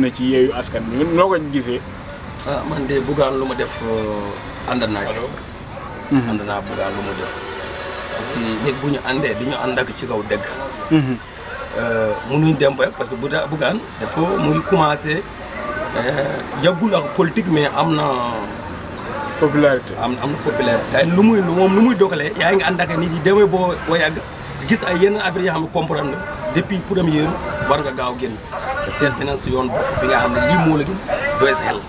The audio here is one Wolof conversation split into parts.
na ci yeeyu askan bi noo ko gisee. ah man de Bougane lu ma def ànd naa si. ànd naa Bougane lu ma def parce que nit bu ñu àndee di ñu ànd ak ci kaw dëgg. mënuñ dem ba parce que Bougane dafa muy commencé yàggul ak politique mais am na. popularité am na popularité te lu muy dogalee yaa ngi ànd ak nit yi demee boo yàgg gis ay yenn affaire yoo xam ne comprendre depuis première war nga gaaw génn te seet beneen si yoon bopp bi nga xam ne lii moo la gën doy sa xel.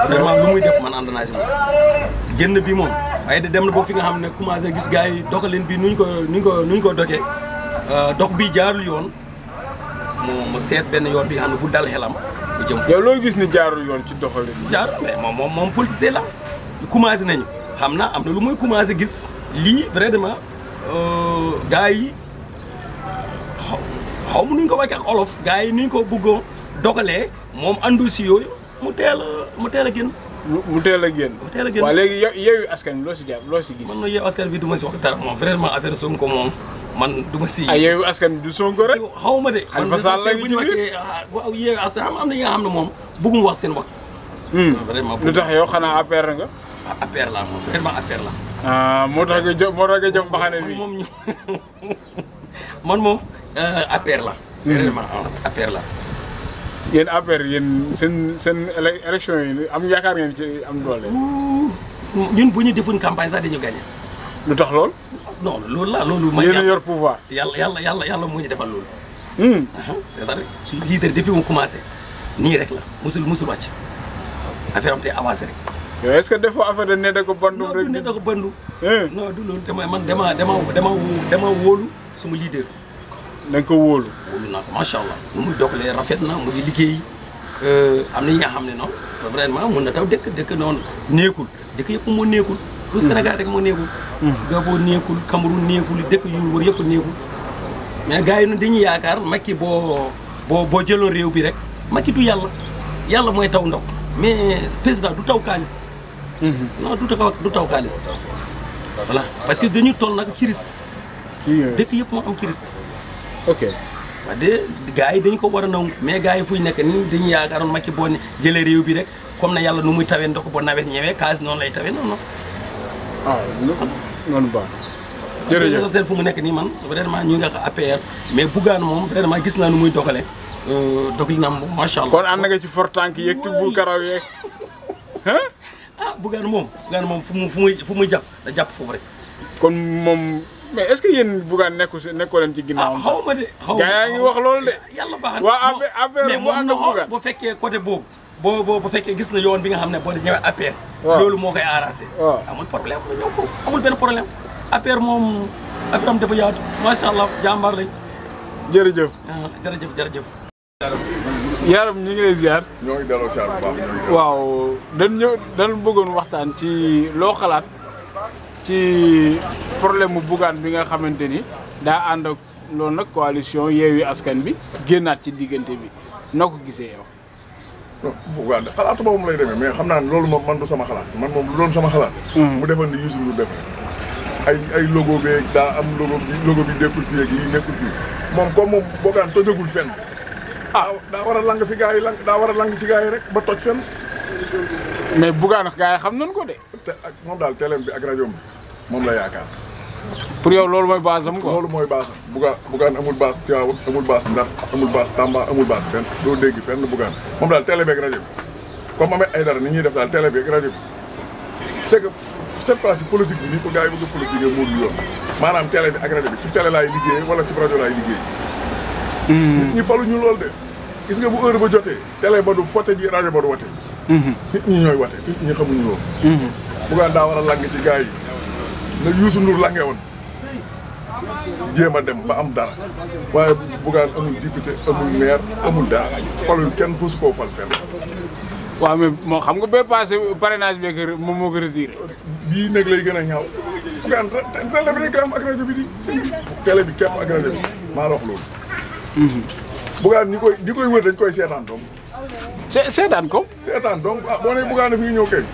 vraiment lu muy def man ànd naa si moom génn bi moom waaye de dem na ba fi nga xam ne commencé gis gars yi doxalin bi nuñ ko doxee dox bi jaarul yoon mu seet benn yoon bi nga xam ne bu dal xelam. yow loo gis ni jaarul yoon ci doxalin bi. jaar mais moom politicien la commencé nañu xam na am na lu muy commencé gis lii vraiment gars yi xaw ma nuñ ko waxee ak olof gars yi nuñ ko bëggoon doxalee moom andu si yooyu mu teel a génn. mu teel a génn. waaw léegi yeewu askan bi loo si gis. man yeewu askan bi du ma si wax dara moom vraiment affaire Sonko moom. man du ma si. yeewu askan bi du Sonko rek. xaw ma de. Khalifa Sall la ngi ci biir waaw yeewu askan am na ñi nga xam ne moom bëggum wax seen wax. vraiment lu tax yow xanaa APR nga. APR la moom vraiment APR la. moo tax nga jëm mbaxane bi. man moom APR la. vraiment APR la. yéen APR yéen seen élection yi am yaakaar ngeen ci am doole. ñun bu ñu defoon campagne sax dañu gagné. lu tax lool. non loolu la loolu. man yéen a yor pouvoir. yàlla moo ñu defal loolu. c'est-à-dire su leader depuis mu commencé nii rek la musul wàcc affaire am tey avancé rek. yow est-ce que defoo affaire de ne da ko bandum rek. non du ne da ko bandu. non du loolu dama wóolu suma leader. da nga ko wóolu. wóolu naa ko macha allah nu muy doxalee rafet na mu ngi liggéey am na ñi nga xam ne noonu vraiment mun na taw dëkk noonu neekul dëkk yëpp moo neekul. lu Sénégal rek moo neekul. Gabon neekul Cameroun neekul dëkk yu wër yëpp neekul mais gars yi nag dañuy yaakaar Macky boo jëloon réew bi rek Macky du yàlla mooy taw ndox mais président du taw kaalis. non du taw kaalis voilà parce que dañuy toll nag kiris. dëkk yëpp moo am kiris. ok wax de gars yi dañ ko war a nangu mais gars yi fu ñu nekk nii dañuy yaakaaroon Macky boo jëlee réew bi rek comme na yàlla nu muy tawee ndox ba nawet ñëwee kaalis noonu lay tawee non. noonu baax jërëjëf seen fu mu nekk nii man vraiment ñu ngi wax APR mais Bougane moom vraiment gis naa nu muy doxalee doxalinam moom macha allah. kon ànd nga ci fortank yeeg tibb karaw yeeg. Bougane moom fu muy jàpp da jàpp foofu rek. kon moom mais est-ce que yéen Bougane nekkoo leen ci ginnaaw. xaw ma de xaw ma gaa yaa ngi wax loolu de. yàlla baax na waa APR mu ànd ak Bougane bu fekkee côté boobu. bu fekkee gis na yoon bi nga xam ne boo ñëwee APR. loolu moo koy arrangé. amul problème mu ñëw foofu amul benn problème. APR moom affaire am dafa yaatu macha allah jàmbaar lañ. jërëjëf. jërëjëf. Yaram ñu ngi lay ziar. ñoo ngi delloo ziar bu baax. waaw dañ bëggoon waxtaan ci loo xalaat ci problème mu Bougane bi nga xamante ni daa ànd ak loolu nag coalition Yewwi Askan bi génnaat ci diggante bi noo ko gisee yow. Bougane xalaatu boobu lay demee mais xam naa ne loolu moom man du sama xalaat man moom lu doon sama xalaat. mu defal ni Youssou Ndour def ay logo beeg daa am logo bi nekkul fii ak lii nekkul fii moom comme moom Bougane tojagul fenn. daa war a lang fi gars yi daa war a lang ci gars yi rek ba toj fenn. mais Bougane gars yi xam nañ ko de. te ak moom daal téléem bi ak rajo bi moom la yaakaar. pour yow loolu mooy base am quoi. loolu mooy base am Bougane amul base Tivaouane amul base Ndar amul base Tamba amul base fenn doo dégg fenn Bougane moom daal télé bi ak rajo bi comme amee ay dara ni ñuy def daal télé bi ak rajo bi c'est que cette fois-ci politique bi nii ko gars yi bëgg a politique moo dul yoon maanaam télé bi ak rajo bi ci télé laay liggéey wala ci rajo laay liggéey. nit ñi falu ñu loolu de gis nga bu heure ba jotee télé ba du fote ji rajo ba du wate. nit ñi ñooy wate nit ñi xamuñu loolu. Bougane daa war a lang ci gars yi na Youssou Ndour langee woon jéem a dem ba am dara waaye Bougane amul député amul maire amul dara falul kenn fu su koo fal fenn. waaw mais moo xam nga ba passé parrainage bi moom moo ko retiré. bii nag lay gën a ñaaw Bougane télé bi rek am ak rajo bi di télé bi képp ak rajo bi maa la wax loolu. Bougane ñi koy wër dañ koy seetaan donc. seetaan ko. seetaan donc boo nee Bougane fi ñëw kay.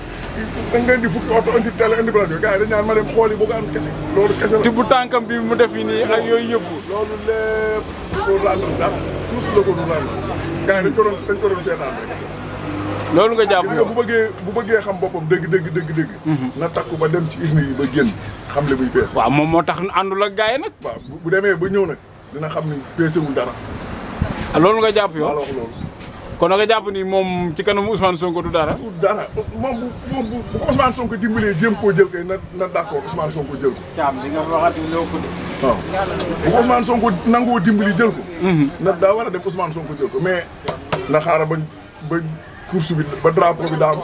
dañ leen di fukki oto indi télé indi rajo gars yi dañ naan ma dem xooli Bougane kese loolu kese la. te bu tànkam bi mu def yi nii ak yooyu yëpp. loolu lépp loolu laa doon dara. tous la ko doon laal gars yi dañ ko doon seetaan rek. loolu nga jàpp yow bu bëggee xam boppam dëgg. na takku ba dem ci urne yi ba génn xam le muy peese. waaw moom moo tax àndul ak gars yi nag. waaw bu demee ba ñëw nag dina xam ni peesewul dara. loolu nga jàpp yow maa la wax loolu. kon nga jàpp ni moom ci kanam Ousmane Sonko du dara. du dara moom bu ko Ousmane Sonko dimbalee jéem koo jël kay na d'accord Ousmane Sonko jël ko. Thiam di nga waxati loo ko de. waaw bu ko Ousmane Sonko nangoo dimbali jël ko. na daa war a dem Ousmane Sonko jël ko mais na xaaral ba course bi ba drapeau bi daanu.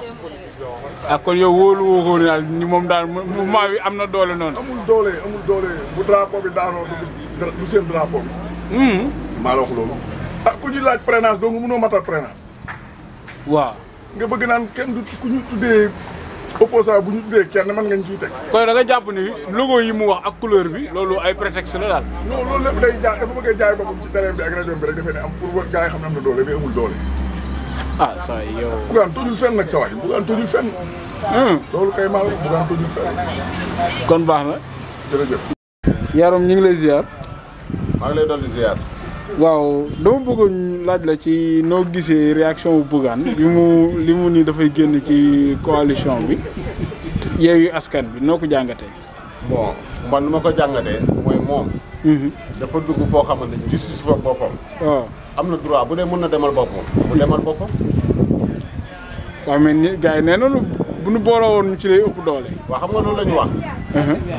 ah kon yow wóolu woo ko daal ni moom daal mouvement bi am na doole noonu. amul doole bu drapeau bi daanoo du seen drapeau bi. maa la wax loolu. ah ku ñu laaj prénance doo nga mënoo matal prénance. waaw. nga bëgg naan kenn du ku ñu tuddee opposant bu ñu tuddee kenn mën nga ñu ciy teg. kon da nga jàpp ni logo yi mu wax ak couleur bi loolu ay prétexte la daal. non loolu lépp day jaay dafa bëgg a jaay boppam ci télé bi ak rajo bi rek dafay ne am pour gars yi xam ne am na doole mais amul doole. ah saa yow. Bougane tojul fenn nag sa waay Bougane tojul fenn. loolu kay maa la Bougane tojul fenn. kon baax na. jërëjëf. Yaram ñu ngi lay ziar. maa ngi lay dolli ziar. waaw dama bëggoon laaj la ci noo gisee réaction bu Bougane li mu ni dafay génn ci coalition bi Yewwi Askan bi noo ko jàngatee. bon man nu ma ko jàngatee mooy moom. dafa dugg foo xamante ni justice fa boppam. waaw am na droit bu dee mën na demal boppam mu demal boppam. waaw mais ni gars yi nee nañu bu nu booloo woon ci lay ëpp doole. waaw xam nga loolu la ñu wax.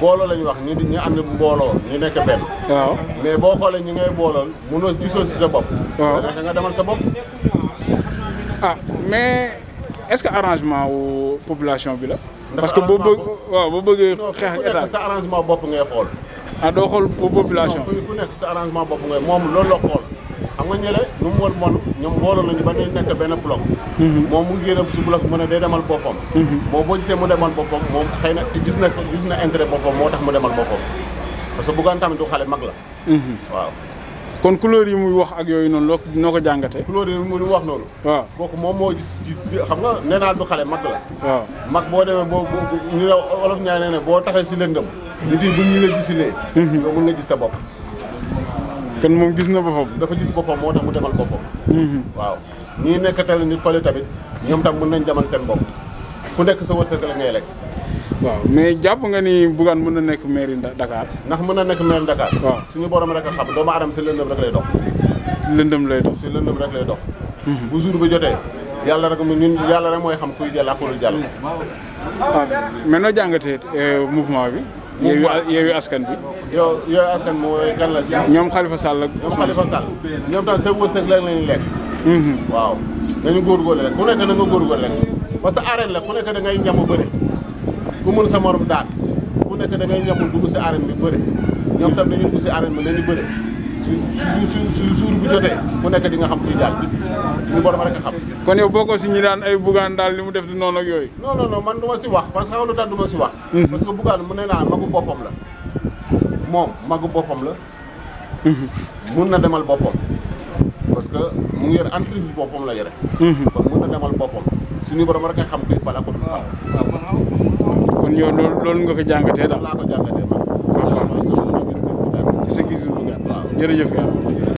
booloo la ñu wax ñu ànd mbooloo ñu nekk benn. waaw mais boo xoolee ñi ngay boolool mënoo gisoo si sa bopp. waaw da nga demal sa bopp. ah mais est-ce que arrangement wu population bi la. parce que boo bëggee xeex ak état sa arrangement bopp ngay xool. ah doo xool population. ku nekk sa arrangement bopp ngay moom loolu la xool. xam nga ñële lu mu woon ñoom mbooloo nañu ba ñu nekk benn bloc. moom mu ngi génn si bloc mu ne day demal boppam. moom boo gisee mu demal boppam moom xëy na gis na intérêt boppam moo tax mu demal boppam. parce que Bougane tamit du xale mag la. waaw. kon couleur yi muy wax ak yooyu noonu noo ko jàngatee. couleur yi muy wax noonu. waaw kooku moom moo gis xam nga nee naa du xale mag la. waaw mag boo demee ñu la olof ñaay nee ne boo taxee si lëndëm. nit yi bu ñu la gisilee. yow mën nga gis sa bopp. kon moom gis na boppam. dafa gis boppam moo tax mu demal boppam. waaw ñii nekk teel nit fële tamit ñoom tam mën nañ demal seen bopp ku nekk sa wërsëg la ngay lekk. waaw mais jàpp nga ni Bougane mën na nekk maire Dakar. ndax mën na nekk maire Dakar. waaw suñu borom rek a xam doomu aadama si lëndëm rek lay dox. lëndëm lay dox si lëndëm rek lay dox. bu jour bi jotee yàlla rek mooy xam kuy jàll ak ku dul jàll. waaw mais noo jàngatee mouvement bi. Yewwi Askan bi. Yewwi Askan mooy kan la ci. ñoom Khalifa Sall ak. ñoom Khalifa Sall ñoom tam seen wërsëg rek lañuy lekk. waaw nañu góorgóorlu rek ku nekk na nga góorgóorlu rek parce que arène la ku nekk da ngay ñamu bëri ku mën sa morom daan ku nekk da ngay ñamul dugg si arène bi bëri ñoom tam dañuy dugg si arène bi leen di bëri su suur bu jotee ku nekk di nga xam kuy jàll suñu borom rek a xam. kon yow boo ko si ñi daan ay Bougane daal li mu def di noonu ak yooyu. non man du ma si wax parce que xam lu tax du ma si wax. parce que Bougane mu ne naa magu boppam la moom magu boppam la. mun na demal boppam parce que mu ngi yor entreprise boppam la yore. kon mun na demal boppam suñu borom rek a xam kuy fal ak ku dul fal. kon yow loolu nga ko jàngatee daal. laa ko jàngatee man. waaw waaw ci sa gis-gis Bougane. jërëjëf yàlla.